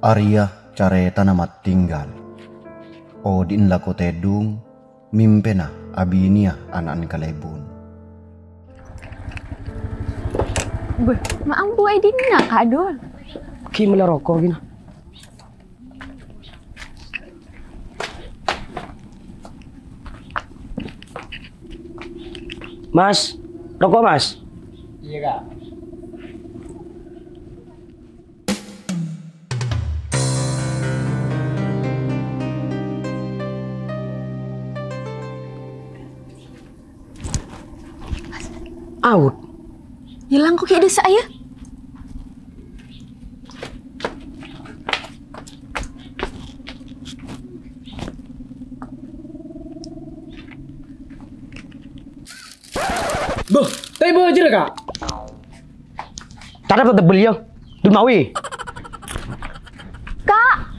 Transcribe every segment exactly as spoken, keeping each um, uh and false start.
Arèya carètana Matinggal. Odi'na lako tèdung, mimpèna abinèya ana'na kalèbun. Beh, ma' ambu è dinna', Ka' Dul? Ghi' mella roko', ghi' na. Mas, roko', Mas. Iyâ, Ka'. Aut. Yâ, langko' ghi' dissa', yâ. Bâh, tèbâ jârèya, Ka'. Tatap tebbel, yâ. Dul mawi. Ka'.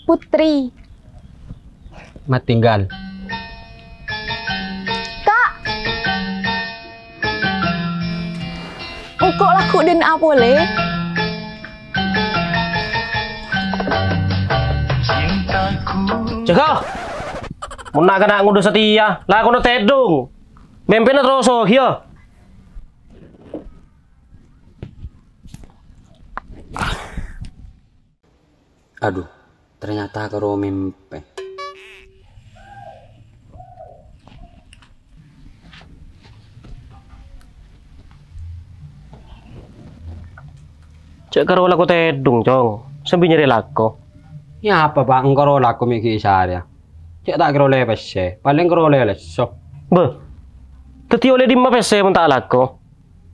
Putri. Matinggal. Ka'. Engko' lagghu' dâ' enna' polè. Jâgâ! Mon na'-kana' ngodâ satèya, lakoèna tèdung. Mimpèna terros, yâ. Aduh, ternyata karo mèmpè. Cè' karo lako tèdung, Cong. Sambi nyarè lako. Yâ apa, Pa', engko' ro lako mè' ghi' sarèya. Cè' ta' kèra ollè pèssè, palèng kèra ollè lesso. Bâh, dhâddhi ollè dimma pèssè mon ta' alako?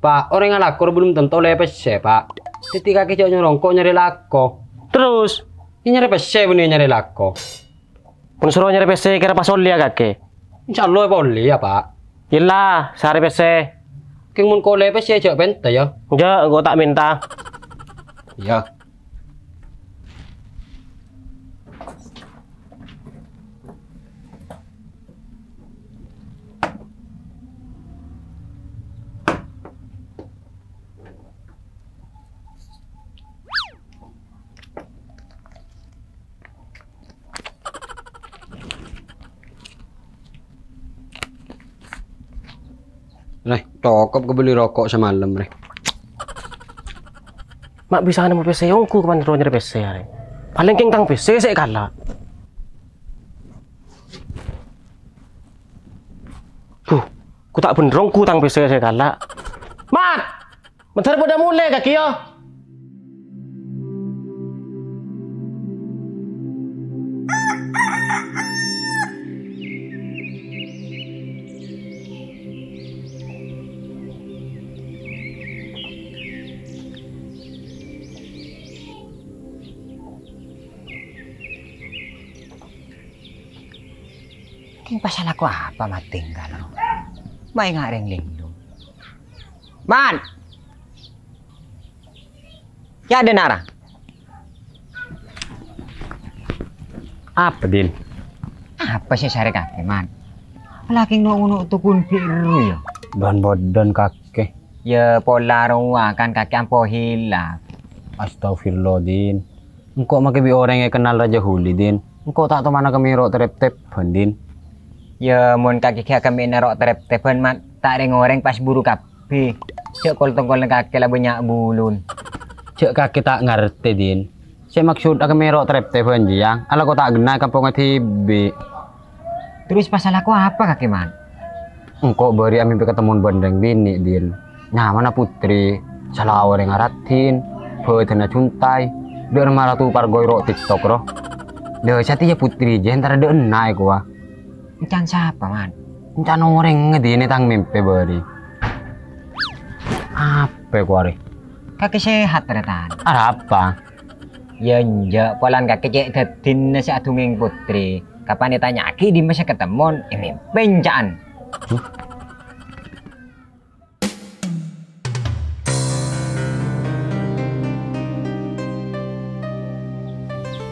Pa', orèng alako belum tentu ollè pèssè, Pa'. Dhâddhi kakè jhâ' nyoro engko' nyarè lako. Terros? Yâ nyarè pèssè bânnè nyarè lako. Mon soro nyarè pèssè kèra pas ollè yâ kakè? Insyaallah polè yâ, Pa'. Ella, sarè pèssè. Kèng mon engko' ollè pèssè jhâ' pènta yâ. Enjâ', engko' ta' mènta. Iyâ. Rè, cokop kabelli roko' samalem, rè. Ma' bisa nemo pèssè ongghu kapan ro nyarè pèssè, arè. Palèng kèng tang pèssè sè èkala'. Huh, ghu ta' bhendher ongghu tang pèssè sè èkala'. Mat! Mandhâr padâ molè, kakè, yâ. Kèng pas alako apa Matinggal? Ma' enga' rèng linglung. Man! Yâ, dâ' enna', ra. Apa, Din? Apa sè èsarè kakè, Man? Apalagi no'-ngono' tokon bi' ru, yâ? Bân-bâdân kakè. Yâ, pola rowa kan kakè ampo hilaf. Astagfirullah, Din. Engko' makè bi' orèng èkennal rajâ huli, Din. Engko' ta' tomana kemmè ro' tep-tebbhân, Din. Yâ, mon kakè ghi' kemmèna ro' tep-tebbhân, Man, ta' rèng-orèng pas buru kabbhi. Jhâ' kol-tongkolla kakè la bânnya' bulun. Jhâ' kakè ta' ngartè, Din. Sè maksod akemmè ro' tep-tebbhân jiyâ, alako ta' ghenna' è kampongnga dhibi'. Terros pas alako apa kakè, Man? Engko' bâri' amèmpè katemmo bân rèng binè', Din. Nyamana Putri, sala orèngnga raddhin, bhâdhânna jhuntai, dâ' remma Ratu Pargoi ro' TikTok, ro. Dâ' satèya Putri jiyâ entara dâ' enna' è kowa. Ènca'na sapa, Man? Ènca'na orèng ngèdinè tang mèmpè bâri'. Apa kowa rè? Kakè sehat, rè, Tan? Arapa? Yâ, enjâ', polana kakè cè' dhâddhina sè adhungngèng Putri. Kapan ètanya'aghi dimma sè katemmo, èmèmpè ènca'na.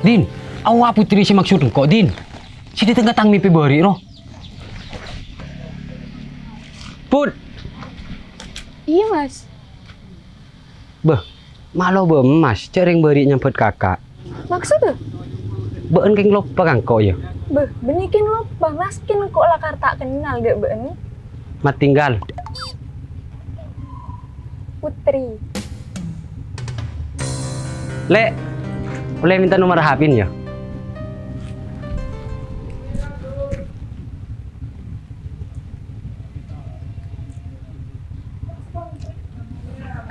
Din, awa Putri sè maksod engko', Din. Sè dâteng ka tang mèmpè bâri', ro. Put! Iyâ, Mas. Bâh, Ma' lo bâ'en, Mas, jhâ' rèng bâri' nyambhut kaka'. Maksodda? Bâ'en kèng loppa ka engko', yâ? Bâh, bânnè kèng loppa, Mas, kèng engko' lakar ta' kennal ghâ' bâ'en. Matinggal. Putri. Lè', ollè mènta nomer H P-na, yâ?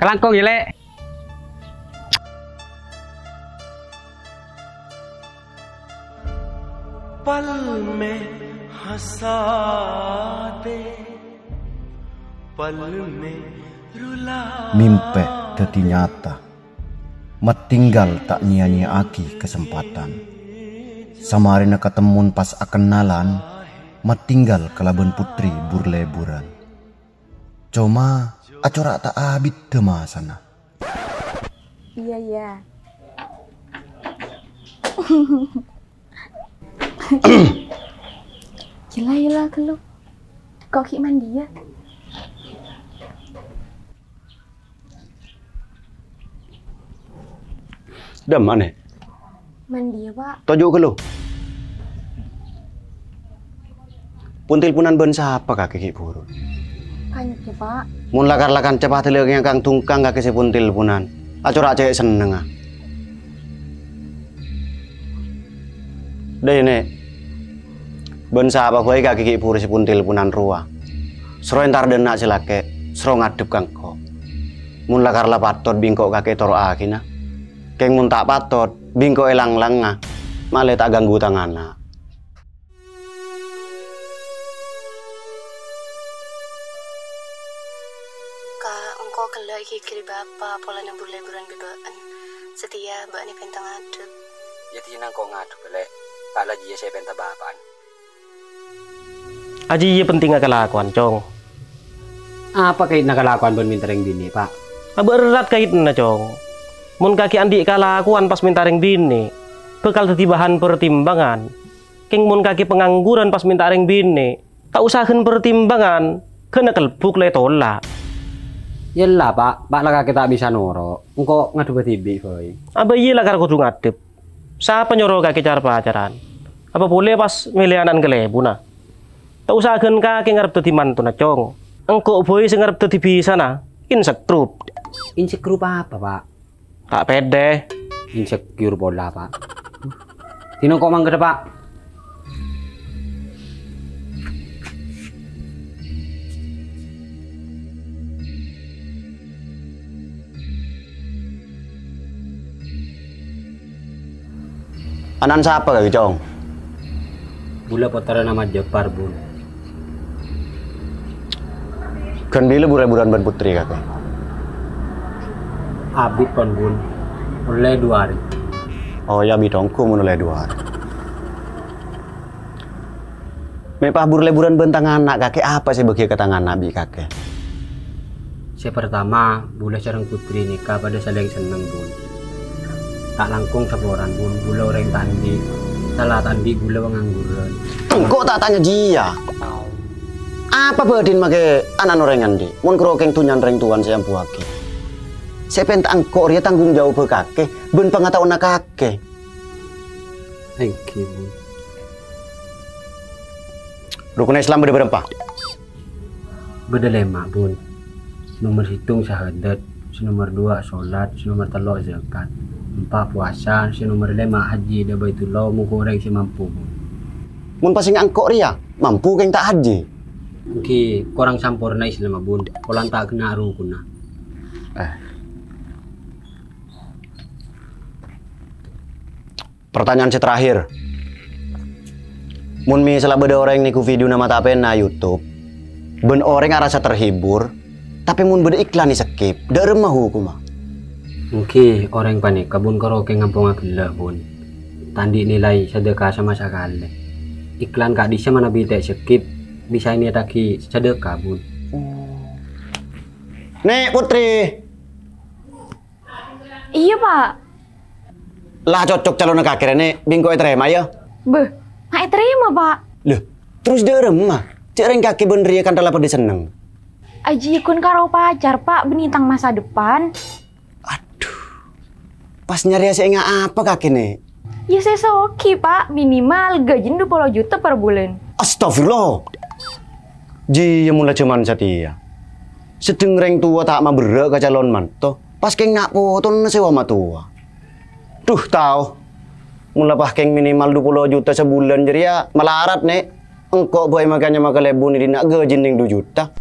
Kalangkong, yâ, Lè'. पल में हंसा दे, पल में रुला. Mimpè dhâddhi nyata. Matinggal ta' nyèya-nyèya'aghi kasempadhân. Samarèna katemmon pas akennalan, Matinggal kalabân Putri bur-lèburân. Coma acora' ta' abiddhâ masana. Iyâ, iyâ. Ghellâ', ghellâ', ghellâ'. Ko' ghi' mandiyâ? Dâ'emma, Nè'? Mandiyâ, Pa'. Toju' ghâllu. Pon telponan bân sapa kakè ghi' buru? Kanca, Pa'. Mon lakar la kanca padâ lè' nyangkang-dungkang kakè sè pon telponan. Acora' cè' sennengnga. Dâ' iyâ, Nè'. Bân sapa bhâi kakè ghi' buru sè pon telponan rowa. Soro entar dâ' enna' sè lakè', soro ngadhep ka engko'. Mon lakar la patot bi' engko' kakè toro'aghina. Kèng mon ta' patot, bi' engko' èlang-langa. Malè ta' ganggu tang ana'. Ka', engko' ghellâ' èghighiri Bapa' polana bur-lèburân bi' bâ'en. Satèya bâ'en èpènta ngadhep. Yâ, dinah engko' ngadhep, Lè'. Ta' la jiyâ sè èpènta Bapa'na. Ajiyâ pentingnga kalakowan, Cong. Apa kaitna kalakowan bân mènta rèng binè', Pa'? Abâ'rât kaitna, Cong. Mon kakè andi' kalakowan pas mènta rèng binè', bhâkal dhâddhi bahan partimbangan. Kèng mon kakè pangangguran pas mènta rèng binè', ta' osa ghân partimbangan, ghâna kelbuk la ètola'. Yella, Pa', Pa' la kakè ta' bisa noro', engko' ngadhebbhâ dhibi' bhâi. Abâ iyâ lakar kodhu ngadhep. Sapa nyoro kakè car-pacaran? Apa polè pas mèlè ana'na kalèbunna? Ta' osa ghân kakè ngarep dhâddhi mantona, Cong. Engko' bhâi sè ngarep dhâddhi bisana, insecure. Insecure apa, Pa'? Ta' pèdè. Insecure pola, Pa'. Dinah engko' mangghâdhâ, Pa'. Ana'na sapa kakè, Cong? Bulâ pottrana Majapar, Bun. Ghân bilâ bur-lèburân bân Putri kakè? Abit pon, Bun. Ollè du arè. Oh, yâ, abit ongghu mon ollè du arè. Mè' pas bur-lèburân bân tang ana' kakè, apa sè èbâgiyâ ka tang ana' bi' kakè? Sè partama, bulâ sareng Putri nèka padâ salèng senneng, Bun. Ta' langkong saporana, Bun, bulâ orèng ta' andi'. Sala ta' andi', bulâ pangangguran. Engko' ta' tanya jiyâ. Apa bâdhina makè ana'na orèng andi'? Mon karo kèng dhunnyana rèng towana sè ambuwâghi. Sè èpènta engko' rèya tanggung jawabbhâ kakè bân pangataowanna kakè. Èngghi, Bun. Rukun Islam bâdâ bârâmpa? Bâdâ lèma', Bun. Sè nomer sèttong syahadat, sè nomer duwâ' sholat, sè nomer tello' zakat, empa' puwasa, sè nomer lèma' hajji dâ' Baitullah, mon orèng sè mampu, Bun. Mon pas sènga' engko' rèya, mampu kèng ta' hajji? Èngghi, korang samporna Islamma, Bun. Polana ta' ghenna' rukunna. Eh. Pertanyaan sè terakhir. Mon misalla bâdâ orèng nèko videona mata pèna YouTube, bân orèng arassa terhibur, tapè mon bâdâ iklan è-skip, dâ' remma hokomma? Èngghi, orèng panèka, Bun, karo kèng ngamponga ghellâ', Bun. Ta' andi' nilai sadâka sama sakalè. Iklan ka'dissa' manabi ta' è-skip, bisa ènèyattaghi sadâka, Bun. Nè', Putri. Iyâ, Pa'. La cocok calonna kakè rèya, Nè', bi' engko' ètarèma, yâ? Bâh, ma' ètarèma, Pa'? Lho, terros dâ' remma? Jhâ' rèng kakè bân rèya kan la padâ senneng. Ajiyâ ghun karo pacar, Pa', bânnè tang masa depan. Adhu, Pas nyarèya sè enga' apa kakè, Nè'? Ya sè soghi, Pak. Minimal gajina dua puluh juta per bulân. Astagfirullah. Jiyâ mola jhâman satèya. Sedheng rèng towa ta' maberrâ' ka calon manto. Pas kèng na' potona sèwa matowa. Duh, tao. Mola pas kèng minimal dua puluh juta sabulân jârèya malarat, Nè'. Engko' bhâi makanya makalèbun è dinna' gajina nèng dua juta.